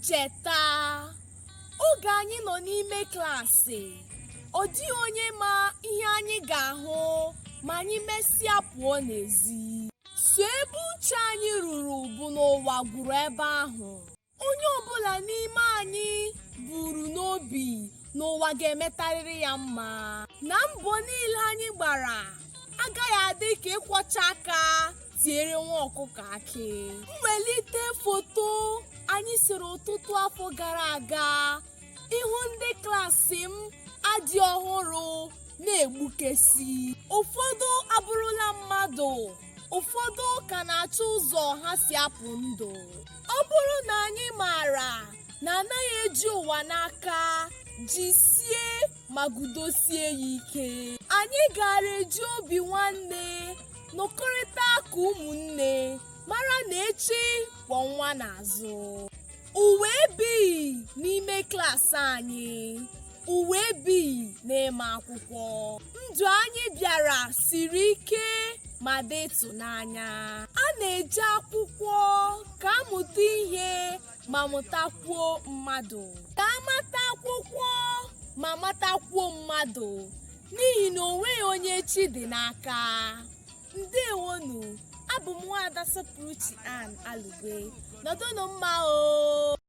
Cheta oge anyị nọ n'ime klaasị, ọ dịghị onye ma ihe anyị ga-ahụ ma anyị mesịa pụọ n'ezi. So ebe uche anyị ruru bụ n'ụwa gwụrụ ebe ahụ. Onye ọbụla n'ime anyị buru n'obi na ụwa ga-emetarịrị ya mma, na mbọ niile anyị gbara agaghị adị ka ịkwọcha aka tiere nwa ọkụkọ akị. Mwelite foto anyị sere ọtụtụ afọ gara aga, ihu ndị klaasị m adị ọhụrụ na-egbukesi. Ụfọdụ abụrụla mmadụ, ụfọdụ ka na-achọ ụzọ ha si apụ ndụ. Ọ bụrụ na anyị maara na anaghị eji ụwa n'aka, jisie ma gudosie ya ike, anyị gaara eji obi nwanne nọkọrịta ka ụmụnne, mara na echi kwọ nwa n'azụ. Ụwa ebighị n'ime klaasị anyị, ụwa ebighị n'ịma akwụkwọ. Ndụ anyị bịara siri ike ma dị ịtụnanya. A na-eje akwụkwọ ka amụta ihe ma mụtakwuo mmadụ, ka amata akwụkwọ ma matakwuo mmadụ, n'ihi na o nweghị onye echi dị n'aka. Ndewonu, abụ m Nwaada Sọpụrụchi Ann Alugwe. Nọdụnụ mma o.